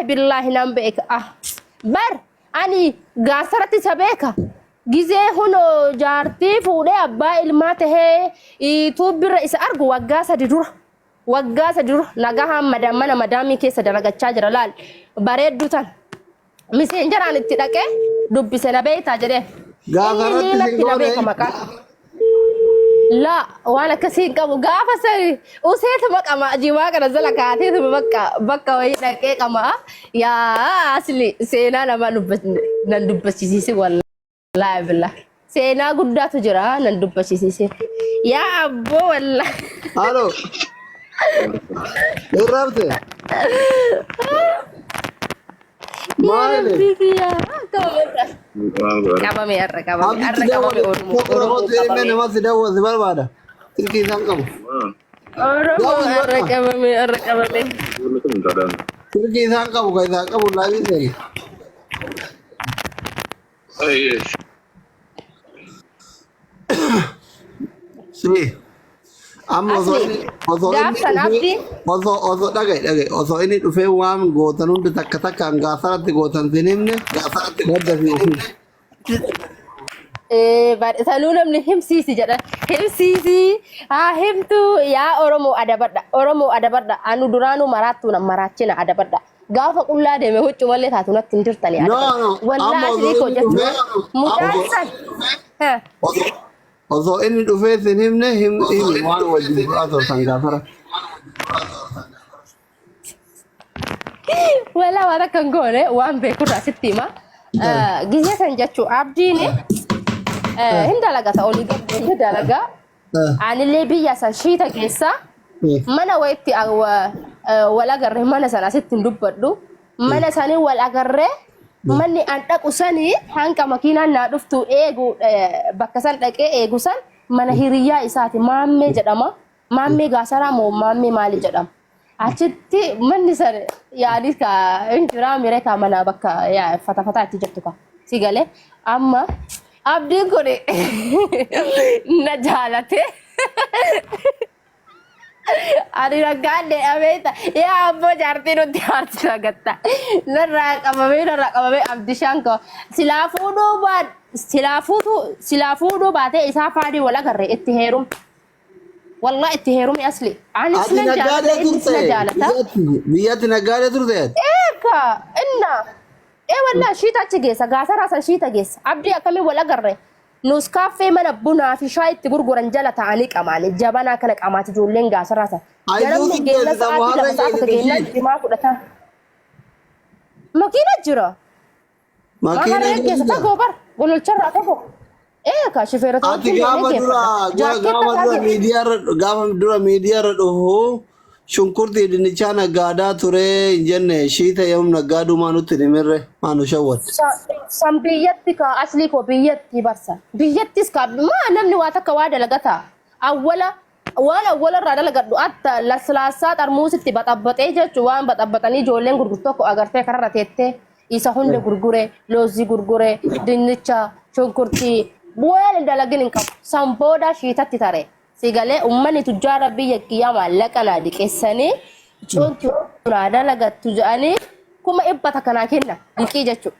Wallaahi billaahi nan beeka. Ah. Bar ani gaasarratti isa beeka. Gizee hunoo jaartii fuudhee abbaa ilmaa tahee tuubbirra isa argu waggaa 3 dura. Waggaa 3 dura nagahaan madam mana madaamii keessa dalagachaa jira laal. Bareedduu tan. Miseenjaraan itti dhaqee dubbise na beektaa jedheen. Gaafa Inni irratti sin liimatti na goone beeka maqaa. Laa waan akkasii hin qabu gaafa sani useetuma qama jimaa kana jala kaateetuma bakka bakka wayii dhaqee qama yaa asli seenaa nama nan dubbachisiisi wallaahi billah seenaa guddaatu jira nan dubbachisiisi yaa abboo wallaahi. Halo. Hin rabte. Yaa Maali? rabbii kiyyaa qabame qabame har'a qabame Abditti har'a qabame dawwale. Oromoo Tokko Oromoo tokko illee qabame namatti dawwasi barbaada. Silkii isaan qabu. Oromoo Dawwasi har'a bakka. qabame har'a qabame. Silkii isaan qabu kan isaan qabu laayii seeni. Si. Amma osoo Asli inni osoo inni gaafsan dhufee abdii osoo osoo dhagaye dhagaye osoo inni dhufee waan gootan hundi takka takkaan gaasarratti gootan sin himne madda fi ofii. Sanuu namni himsiisi jedha. Himsiisi haa himtu yaa Oromoo adabadha. Oromoo adabadha. Anu duraanuu maraattuu nan maraachina adabadha. Gaafa qullaa deeme huccuu malee taatu natti hin jirtani No adabadha. no Wallaa amma osoo aslii koo inni jechuun dhufee mucaan osoo san. Ha. osoo osoo inni dhufee sin himne him himi waan wajjin godhaa turtan gaafara. Walaa waan akka hin goone waan beekurraa sitti hima. Gizee san jechuu abdiin hin dalagata olii gad deemee dalagaa. Anillee biyya san shiita keessa mana wayitti wal agarre mana sana asitti hin dubbadhu. Mana sanii wal agarre manni an dhaqu sanii hanqa makiinaan naa dhuftu eegu bakka san dhaqee eegu san mana hiriyyaa isaati maammee jedhama. Maammee gaasaraa moo maammee maali jedhama. Achitti manni san yaadis ka hin jiraa mire ka mana bakka yaa fatafataa itti jirtu ka si galee amma abdiin kun na jaalate ani naggaadhe abeeta yaa abboo jaartii nutti aarti nagatta narraa qabamee narraa qabamee abdishaan koo silaa fuudhuu baad silaa fuutuu silaa fuudhuu baatee isaa faadii wal agarre itti heerum Wallah itti heerumi asli. Anis Ati nan jaaladha naggaadee innis turte na jaalata. biyyatti biyyatti naggaadee turte ati. Eeka inna. Ee wallah shiita achi geessa gaasaraa san shiita geessa. Abdii akkamiin wal agarre. Nus kaaffee mana bunaa fi shaayii itti gurguran jala ta'anii qamaani. Jabanaa kana qamaati ijoolleen gaasaraa san. Ayisuu Ganamni si geenna geessita sa'aatii moo 2 harreen sa'a 1 geessite geennaan ishii? jimaa fudhata. Makiina jira. Maa Makiina harree geessa geessita. fagoo bar gololcharraa fagoo. Ee ka shifeerota Ati wajjin deemee gaafa dura geeffadha. Jaakkeetta gaafa isaa dura geessa. miidiyaarra gaafa dura miidiyaarra dhufu shunkurtii dinnichaa naggaadaa ture hin jenne shiita yoom naggaaduu maa nutti hin himirre maa nu shawwatte. San biyyatti ka aslii koo biyyatti barsa. Biyyattis ka maa namni waa takka waa dalagata. Awwala waan awwala irraa dalagadhu atta laslaassaa xarmuusitti baxabbaxee jechuun waan baxabbaxanii ijoolleen gurgurtu tokko agartee kararra teettee isa hunda gurgure loozii gurgure dinnicha shunkurtii waan hin dalagin hin qabu san booda shiitatti tare si galee ummanni tujjaara biyya kiyyaa maallaqa naa liqeessanii cuntu naa dalagattu jedhanii 100,000 naa kenna liqii jechuudha.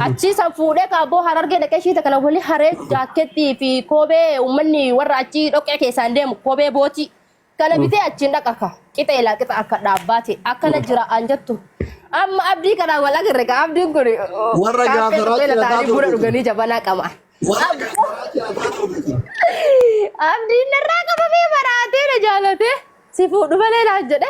Achii san fuudhee kaabboo harargee dhaqee shiita kana wali haree jaakkeettii fi koobee uummanni warra achii dhoqqee keessaan deemu koobee bootii kana bitee achiin dhaqa ka qixa ilaa qixa akka dhaabbaate akkana jira an jettu. Amma abdii kanaan wal agarre ka abdiin kun Warra kaaffee gaafaraa dhufee cinataa ta'anii buna turte. dhuganii jabanaa qaba. Abdiin narraa qabamee maraatee na jaalatee. Si fuudhu malee naan jedhe.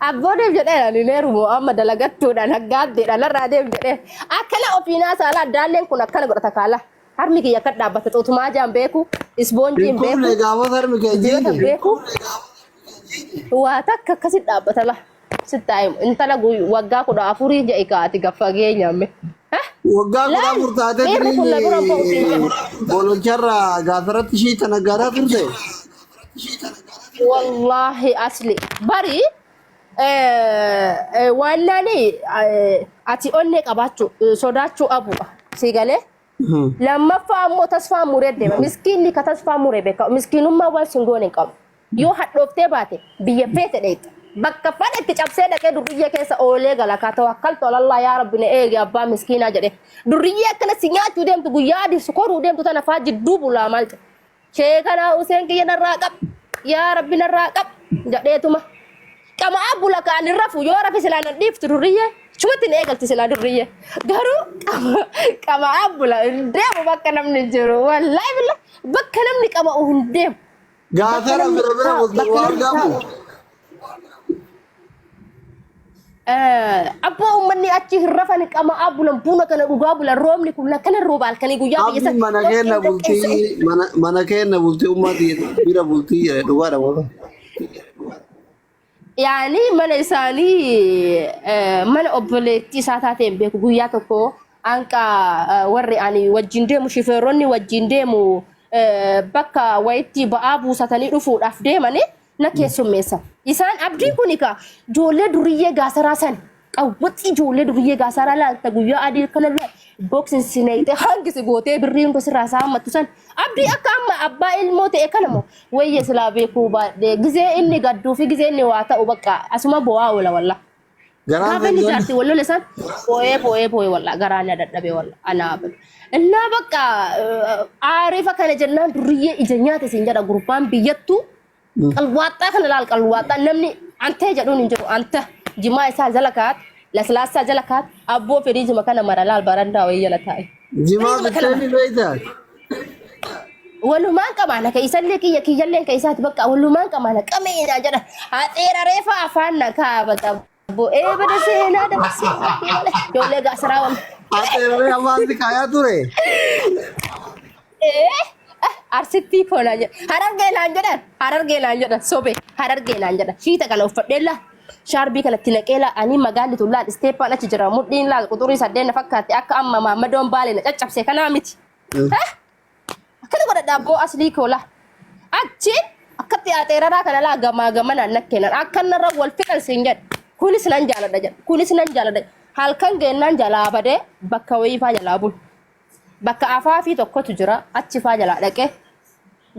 Abboo deem jedhee ani hin heerumu amma dalagattuudha naggaaddeedha narraa deem jedhee. Akkana ofiinaa saalaa daalleen kun akkana godhata kaala. Harmi kiyya akka dhaabbate xuutumaa jaan beeku isboonjii Hin hin kufne beeku gaafas harmi kee dibata hin jiidhe. beeku waa takka akkasi dhaabbata la. Sitti himu intala waggaa 14 ja'i kaati gaffageenya amme. Waggaa kudha Laal afur taatee dhiirri kun na dura ba'u siin jedhe. gololcharraa gaafarratti ishii tana gaaraa turte. Wallaahi asli bari waannaani ati onnee qabaachuu sodaachuu abuudha si galee. Lammaffaa ammoo tasfaa muree deema. Miskiinni ka tasfaa muree beeka. Miskiinummaa waan sin goone hin qabu. Yoo hadhooftee baate biyya feete dheeyxa. Bakka fadhe itti cabsee dhaqee durriyyee keessa oolee gala kaa tawakkaltu alallaa yaa rabbi na eegi abbaa miskiinaa jedhe. Durriyyee akkana si nyaachuu deemtu guyyaa adii si koruu deemtu tana faa jidduu bulaa maal jedhe. Sheekanaa Huseen kiyya narraa qab yaa rabbi narraa qab jedheetuma. Qama'aa bula kaan hin rafu yoo rafe silaa nan dhiiftu durriyyee. Chumatti na eegalti silaa durriyyee. Garuu qama'aa bula hin deemu bakka namni jiru. Wallaahi billah bakka namni qama'u hin deemu. Bakka Gaafara namni bira bira taa'u bultu bakka waa namni argamu. taa'u. Abboo uummanni achi hin rafan qama'aa bulan buna kana dhugaa bulan roobni kun akkana rooba halkanii guyyaa biyya Abdi san mana keenna dhoqqeen dhoqqeen se'e. bultii mana mana keenna bultii ummati bira bultii jedhe dhugaadha moo? Yaani mana isaanii mana obboleettii isaa taatee hin beeku guyyaa tokko hanqa warri ani wajjin deemu shifeeronni wajjin deemu bakka wayitti ba'aa buusatanii dhufuudhaaf deemanii na keessummeessan. Isaan abdiin kun egaa ijoollee duriyyee gaasaraa san qawwaxii ijoollee duriyyee gaasaraa laalta guyyaa adii kana booksin si naqxee hangi si gootee birrii hunda sirraa saammattu san abdii akka amma abbaa ilmoo ta'e kana moo wayya silaa beekuu baadhee gizee inni gadduu fi gizee inni waa ta'u bakka asuma bo'aa oola walla. Garaan Gaafa inni fedhan jaartii wal lole san boo'ee boo'ee boo'ee walla garaa na dadhabe walla anaa bada. Innaa bakka aarifa kana jennaan duriyyee ija nyaate siin jedha gurbaan biyyattuu qalwaaxxaa kana laal qalwaaxxaa namni antee jedhuun hin jiru anta jimaa isaa jala kaat laslaassaa jala kaat abboo firiijima kana mara laal barandaa wayii jala taa'e. Jimaa Firiijima kana bittee mara. ni beektaa? Walumaan qamaana ka isallee kiyya kiyyallee ka isaati bakka walumaan qamaana qamee naan jedhan haxeera reefa afaan na kaabata bo'ee bada seenaa dabarsee malee ijoollee gaasaraa wal. Haxeerree afaan si kaayaa ture. Arsittii koo naan jedhan harargee naan jedhan harargee naan jedhan sobe harargee naan jedhan shiita kana uffadhee laa shaarbii kanatti naqee laa ani magaalli tun laal isteeppaan achi jira mudhiin laal quxurii saddeen na fakkaatti akka amma maammadoon baale na caccabse kanaa miti. Akkana godhadha abboo aslii koo laa. Achiin akkatti axeeraraa kana laa gamaa gamanaan na kennan. Akka narra wal fixan siin jedhe. Kunis nan jaaladha jedhe. Kunis nan jaaladha. Halkan geennaan jalaa badee bakka wayii faa jalaa bulu. Bakka afaafii tokkotu jira achi faa jalaa dhaqee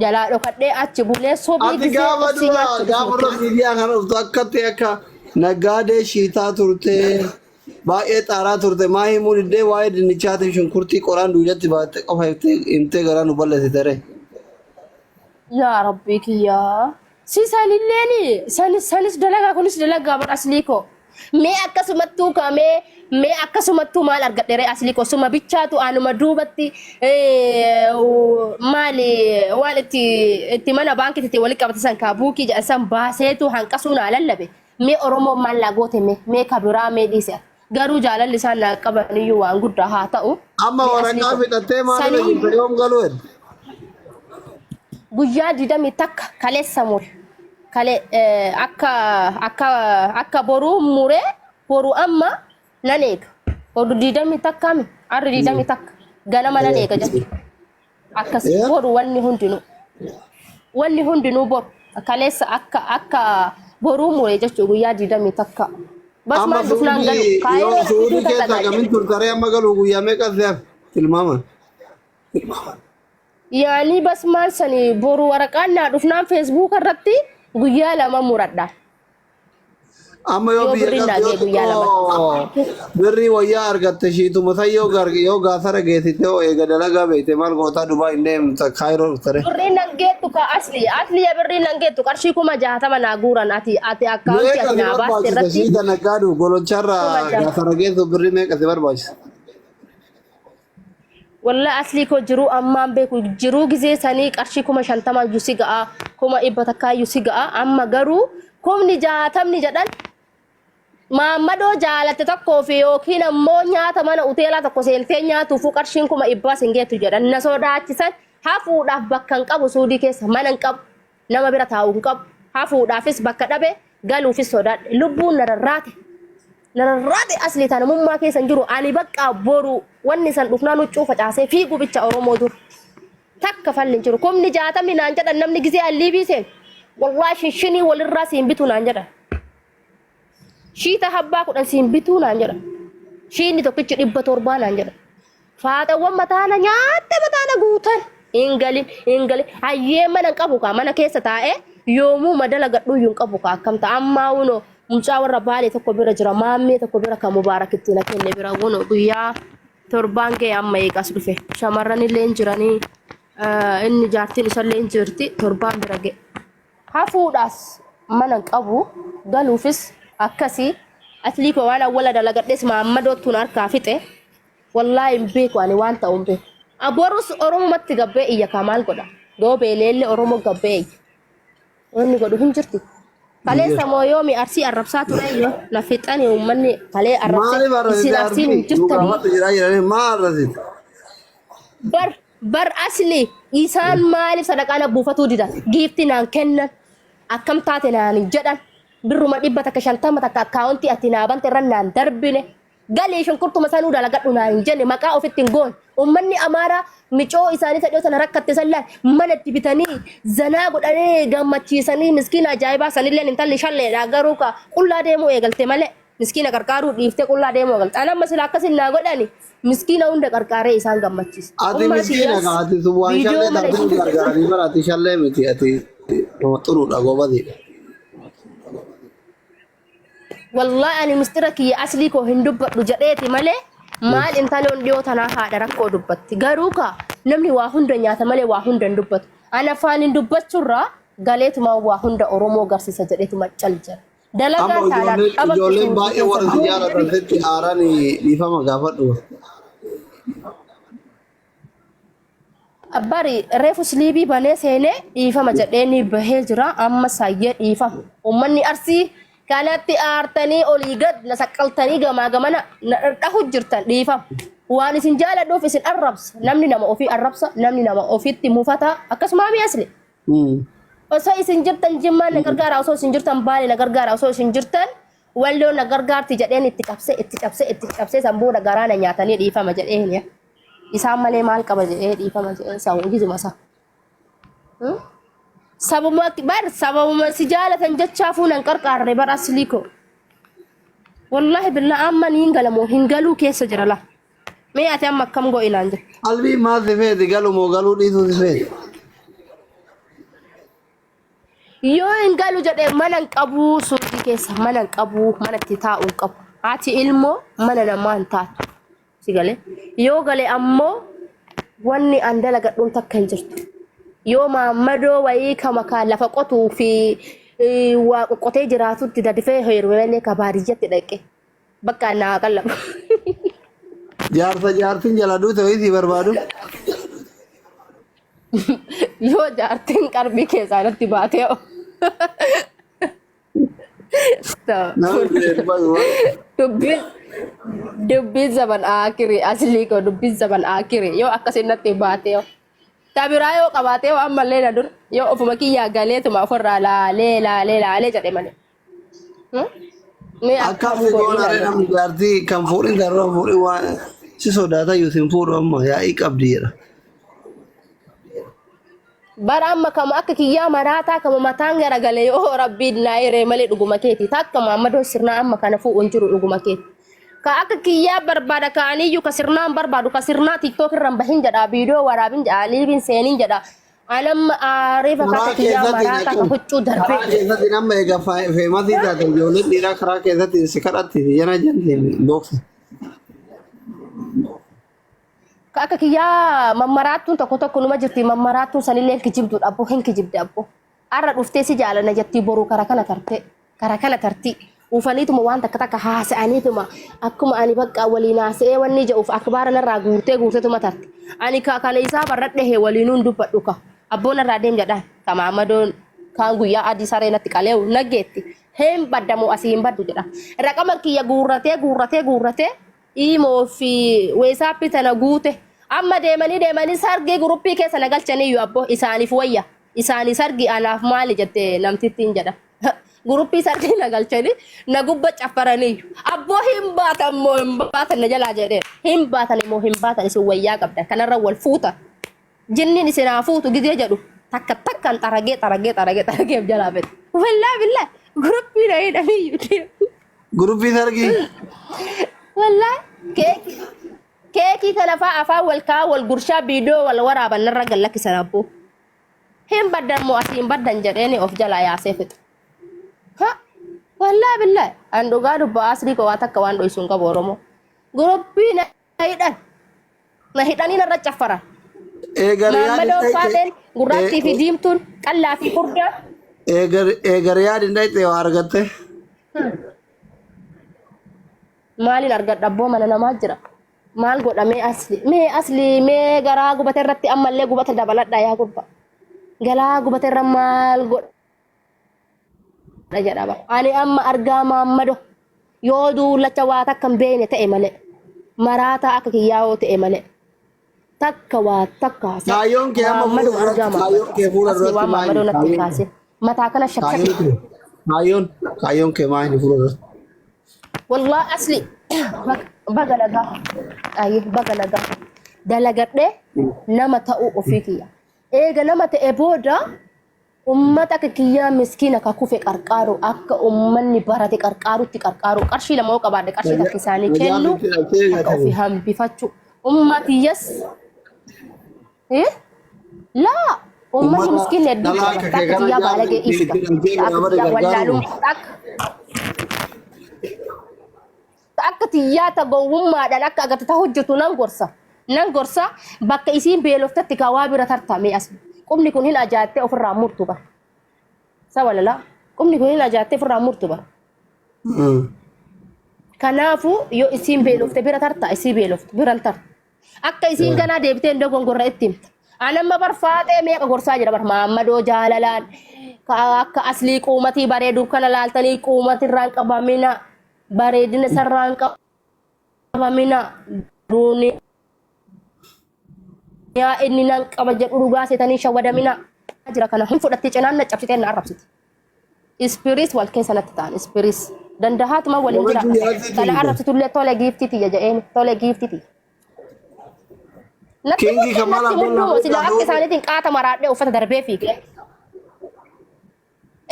jalaa dhokadhee achi bulee sobii Ati gisee gaafa qursii dura nyaachuu gaafa dhufu. dura miidiyaa kana dhuftu akkatti akka naggaadee shiitaa turte baay'ee xaaraa turte maa himuu diddee waa'ee dinnichaatiif shunkurtii qoraan duudatti baatte qofa himtee garaa nu balleessite ree. Yaa rabbii kiyyaa. Si sanilleeni sanis sanis dalagaa kunis dalagaa bar aslii koo. Mee akkasumattuu kaa mee mee akkasumattuu maal argadhe ree aslii koo suma bichaatu anuma duubatti maali waan itti itti mana baankitti itti walitti qabate san kaa buukii jedhan san baaseetu hanqasuu naa lallabe. Mee Oromoon maal naa goote mee mee ka biraa mee dhiise ati. Garuu jaalalli isaan naa qaban iyyuu waan guddaa haa ta'u. Amma Mee aslii waraqaa koo fixattee maalirra sanii jirta yoom galuu hedda? guyyaa digdamii takka kaleessa mure. Kale akka akka akka boruu mure boru amma nan eega. Boru digdamii takka mi arri digdamii takka ganama nan eega jechuudha. Akkas boru wanni hundinuu. Wanni hundinuu boru. Kaleessa akka akka boruu mure jechuu guyyaa digdamii takka. Bas Amma maal dhufnaan galu. suudii yoo Kaayiroo suudii fiduu keessa takka gamin turtaree amma galu guyyaa meeqa si hafe tilmaaman. Yaanii bas maal sani boru waraqaan naa dhufnaan feesbuuka irratti guyyaa lama muradha. Amma yoo Yoo biyya birriin naa galtu yoo ga'e guyyaa lama. xiqqoo birrii wayyaa argatte shiituma san yoo gar yoo gaafara geessite yoo eega dalagaa beekte maal gootaa Dubaay hin deemta Kaayiroo dhuftare. Birriin nan geettu ka asli asli ya birriin nan geettu qarshii 60,000 naa guuran ati ati akkaawuntii Meeqa ati si naa baaste barbaachisa irratti shiita naggaadhuuf gololcharraa 60,000. gaafara geessuuf birrii meeqa si barbaachisa? Wallah aslii koo jiruu ammaan beeku jiruu gizee sanii qarshii 50,000 iyyuu si ga'a 100,000 iyyuu si ga'a amma garuu 60,000 jedhan maammadoo jaalatte tokkoo fi yookiin ammoo nyaata mana uteelaa tokko seentee nyaatuufuu qarshiin 100,000 sin geettu jedhan na sodaachisan hafuudhaaf bakka hin qabu suudii keessa mana hin qabu nama bira taa'u hin qabu hafuudhaafis bakka dhabe galuufis sodaadhe lubbuun na rarraate na rarraate asli tanamummaa keessa hin jiru ani bakka boru wanni san dhufnaan huccuu facaasee fiiguu bicha Oromoo dur takka falli hin jiru 60,000 naan jedhan namni gizee alliibii seen wallaahi shinshinii walirraa siin bitu naan jedhan Shiita habbaa 10 siin bituu naan jedha. Shiinni tokkichi 700 naan jedha. Faaxawwan mataana nyaatte mataana guutan. Hin galin hin galin. Hayyee mana hin qabu kaa mana keessa taa'ee yoomuu madala gadhuyyuu hin qabu kaa akkam ta'a ammaa hunoo Mucaa warra Baalee tokko bira jira. Maammee tokko bira kan Mubaarak itti na kenne bira gono guyyaa torbaan ga'e amma eegas dhufe. Shamarran illee hin jiranii. Inni jaartiin isallee hin jirti torbaan bira ga'e. Hafuudhaas mana hin qabu galuufis akkasii. Aslii koo waan awwala dalagadhes maammadootu na harkaa fixe. Wallaahi hin beeku ani waan ta'u hin beeku. Borus Oromumatti gabbee iyya kaa maal godha? Yoo beeleellee Oromoo gabbee iyya. Wanni godhu hin jirti. Kaleessa moo yoomi Arsii arrabsaa ture yoo na fixani uummanni kalee arrabse Maaliif arrasite isin Arsiin hin arbii? Nu jirtanii. gaafadhu jedhaa jiranii maa arrasite? Bar bar asli isaan maaliif sadaqaa na buufatuu didan? Giifti naan kennan akkam taate naan hin jedhan birruma 150 takka akkaawuntii ati naa bante irra naan darbine. Galii shunkurtuma sanuu dalagadhu naan hin jenne maqaa ofitti hin goone. Ummanni Amaaraa micoo isaanii ta dhiyoo tana rakkatte san laal mana itti bitanii zanaa godhanii gammachiisanii miskiina ajaa'ibaa sanilleen intalli shalleedha garuu ka qullaa deemuu eegalte malee miskiina qarqaaruu dhiiftee qullaa deemuu eegalte. An amma sila akkasin naa godhani miskiina hunda qarqaaree isaan gammachiisa. Ati Ummaa miskiina kiyyaas kaa ati sun waan viidiyoo shallee mana taatee isii gargaaranii bara ati shallee miti ati nama xuruudha gobaziidha. Wallahi ani mistira kiyya aslii koo hin dubbadhu jedheeti malee maal intaloon dhiyoo tanaa haadha rakkoo dubbatti. Garuu kaa namni waa hunda nyaata malee waa hunda hin dubbatu. Ani afaaniin dubbachuurraa galeetuma waa hunda Oromoo garsiisa jedheetuma cal jedha. Amma Dalagaan taanaan ijoolleen dhabamte ijoolleen suutii baay'ee keessa warra si jaalatan sitti aaraan dhiifama gaafadhu. Bari reefu siliibii banee seenee dhiifama jedhee ni bahee jira amma saayyee dhiifama. Uummanni Arsii kanatti aartanii olii gad na saqqaltanii gamaa gamana na dhadhahu jirtan dhiifama. Waan isin jaaladhuuf isin arrabsa. Namni nama ofii arrabsa, namni nama ofiitti mufata. Akkasuma mi asli. Osoo isin jirtan Jimmaan na gargaara, osoo isin jirtan Baale na gargaara, osoo isin jirtan Walloon na gargaarti jedheen itti qabsee itti cabsee itti cabsee san booda garaa na nyaatanii dhiifama jedheen. Isaan malee maal qaba jedhee dhiifama jedhee isaa gizuma isaa. Sababuma bar sababuma si jaalatan jechaafuu nan qarqaarre bar aslii koo. Wallaahi billaa amma niin galamoo hin galuu keessa jira la. Mee ati amma akkam go'i naan jette. Qalbii maal si feeti galu moo galuu dhiisuu si feeti? Yoo hin galu jedhee mana hin qabuu suuqii keessa mana hin qabuu mana itti taa'u hin qabu. Haati ilmoo mana namaa hin taatu. Si galee? Yoo gale ammoo wanni an dalagadhuun takka hin jirtu. Yoo maammadoo wayii kama ka lafa qotuu fi waa qoqqotee jiraatutti dadifee heerume malee ka baadiyyatti dhaqe. Bakka naa qallabu. Jaarsa jaartiin jala duute wayii sii barbaadu. Yoo jaartiin qarbii keessaa natti baatee hoo. Namni dubbatu Dubbiin dubbiin zaman akiri aslii koo dubbiin zaman akiri yoo akkasiin natti baatee hoo. Ta biraa yoo qabaatee hoo ammallee na dur yoo ofuma kiyyaa galeetuma ofirraa laalee laalee laalee jedhe malee. Mee Akkam akkam si godhii goona ree naan namni jaartii kan fuudhin kan irra fuudhin waan si sodaata iyyuu sin fuudhu amma yaa'ii qabdi jedha. Bara amma kama akka kiyyaa maraataa kama mataan garagale yoo rabbiin naa hiree malee dhuguma keeti. Takka Muhammadoo sirnaa amma kana fuudhu hin jiru dhuguma keeti. Ka akka kiyyaa barbaada ka'aniyyuu ka sirnaan barbaadu ka sirnaa tiktook irra hin bahin jedha viidiyoo waraabin jedha liiviin seenin jedha. Anamma aaree Karaa fakkaata kiyyaa keessatti maraataa ka naqin. huccuu Karaa darbee. keessatti nama egaa feemasii taate ijoolleen dhiiraa karaa keessatti si kadhatti si jana jantiin booksa. Ka akka kiyyaa mammaraattuun tokko tokko numa jirti mammaraattuun sanillee hin kijibduudha abbo hin kijibde abbo. Arra dhuftee si jaalanna jettii boruu kara kana tarte kara kana tarti ufaniituma waan takka takka haasa'aniituma akkuma ani bakka waliin haasa'ee wanni jedhuuf akbaara narraa guurtee guurteetuma tarti. Ani ka kana isaa barradhe waliinuun dubbadhu ka abboo narraa deem jedhaan ka maamadoon kaan guyyaa adii saree natti qaleewu naggeetti hin baddamu asii hin baddu jedha. Raqama kiyya guurratee guurratee guurratee Iimoo fi weesaappi tana guute. Amma deemanii deemanii sargii guruppii keessa na galchaniiyyu abbo isaaniif wayya. Isaanii sargii anaaf maali jette namtittiin jedha. Guruppii sargii na galchanii na gubba caffaraniiyyu. Abboo hin baatan moo hin baatan na jalaa jedhee. Hin baatan moo hin baatan isin wayyaa qabdan kanarra wal fuuta. Jinniin isin haa fuutu gizee jedhu takka takkaan xaragee xaragee xaragee xaragee of jalaa fedhe. Wallaa billaa guruppii na hidhaniiyyu deemu. Guruppii sargii. Wallaa keekii keekii kana faa afaan wal kaa wal gurshaa viidiyoo wal waraaban narra gad lakkisan abboo. Hin baddan moo asii hin baddan jedheeni of jalaa yaasee fixa. Ha! Wallaahi billaahi an dhugaa dubba aslii koo waa takka waan dhoysu hin qabu Oromoo. Gurubbii na hidhan. Na hidhanii narra caffaran. Eega Riyaad hin Maammadoon dhayxe faaxeen gurraattii fi diimtuun qallaa fi furdaan. eega eega Riyaad hin dhayxe waa argatte. Maaliin argadha abboo mana namaa jira. Maal godha mee asli mee asli mee garaa gubate irratti ammallee gubata dabaladha yaa gurba. Galaa gubate irra maal godha jedha bara. Ani amma argaa maammado yoo duulacha waa takka hin beekne ta'e malee maraataa akka kiyyaa yoo ta'e malee takka waa takka haasa. Kaayyoon kee amma Maammadoo fuula argaa duratti kaayyoon maammado kee fuula asli duratti waan maali? maammadoo natti hin Kaayyoon kaasin. Mataa kana shakshaki. kaayyoon kee kaayyoon kaayyoon kee maali fuula duratti? Wallah asli baga nagaa ayi baga nagaa dalagadhee nama ta'uu ofii kiyya. Eega nama ta'e booda ummata akka kiyyaa miskiina ka kufe qarqaaru akka ummanni barate qarqaarutti qarqaaru qarshii lama yoo qabaadhe qarshii takka isaanii Najaa kennu bitti dhaltee takka ofii eegatame. hambifachuu umma kiyyas eh laa ummanni Ummata miskiinni hedduu dhalaa jira akka takka kee kana kiyyaa baalagee jaarsi dhiisita itti dhaltee akka gaafate kiyyaa gargaaru. wallaalum akka Akka tiyyaa ta gowwummaadhaan akka agartu ta hojjetu nan gorsa. Nan gorsa bakka isiin beeloftetti kaa waa bira tartaa mee as. Qubni kun hin ajaattee ofirraa murtu bar. Sa walalaa. Qubni kun hin ajaattee ofirraa murtu bar. Kanaafuu yoo isiin beelofte bira tartaa isii beelofte bira hin tartu. Akka isiin ganaa deebitee hin dogongorre itti himta. An amma bar faaxee meeqa gorsaa jira bar maammadoo jaalalaan ka akka aslii quumatii bareedu kana laaltanii quumatirraan qabamina. Bareedina isarraa hin qabamina. Duuniyaa inni nan qaba jedhu dhugaa seetanii shawwadamina. Jira kana hin fudhatte cinaan na cabsitee na arrabsite. Ispiriis wal keessa natti ta'an ispiriis. Dandahaatuma waliin Namichi jiraadha. jaarsi Kana tiyya. arrabsitullee tole giiftii tiyya jedheen tole giiftii tiyya. Natti Kingi mudde Kamal natti Abdullah mudduu silaa akka Abdullah isaaniitiin qaata maraadhee uffata darbee fiigee.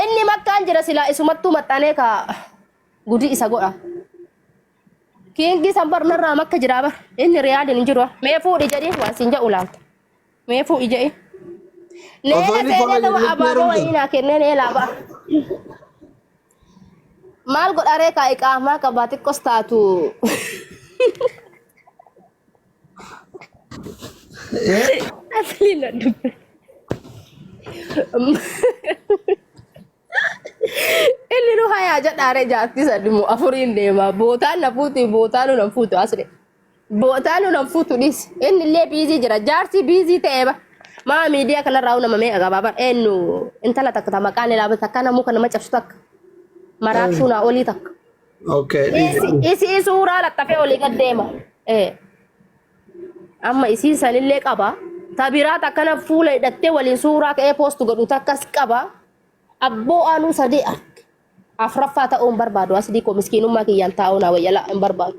Inni makkaan jira silaa isumattuu maxxanee ka gudii isa godha. Kiingii san bar narraa makka jiraa bar. Inni riyaadin hin jiru. Mee fuudhi jedhi waan siin jedhu laalta. Mee fuudhi jedhi. Osoo Neela inni seenee tola tuma jedhutti abaaboo heerumte. wayii naa kennee neelaa ba'a. Maal godharee kaa iqaamaa qabaa xiqqos taatu. Eh? Asliin na dubbe. Inni nu hayaa jedhaare jaartii sadi moo afuriin deema. Bootaan na fuuti bootaan nu na fuutu asli. Bootaan nu na fuutu dhis. Inni illee biizii jira. Jaarsi biizii ta'ee ba. Maa miidiyaa kanarraa nama meeqa qabaa bar eenyu intala takka ta maqaan ilaalu takka namuu kan nama cabsu takka. Maraattuu naa olii takka. Okay, dhiisi. Isi isii suuraa laxxafee olii gad deema. Eh. Amma isiin sanillee qaba. Ta biraa takkana fuula hidhattee waliin suuraa ka'ee poostu godhu takkas qaba. Abboo aanuu sadii arge. Afraffaa ta'uu hin barbaadu. Aslii koo miskiinummaa kiyyaan taa'uu naa wayya laa hin barbaadu.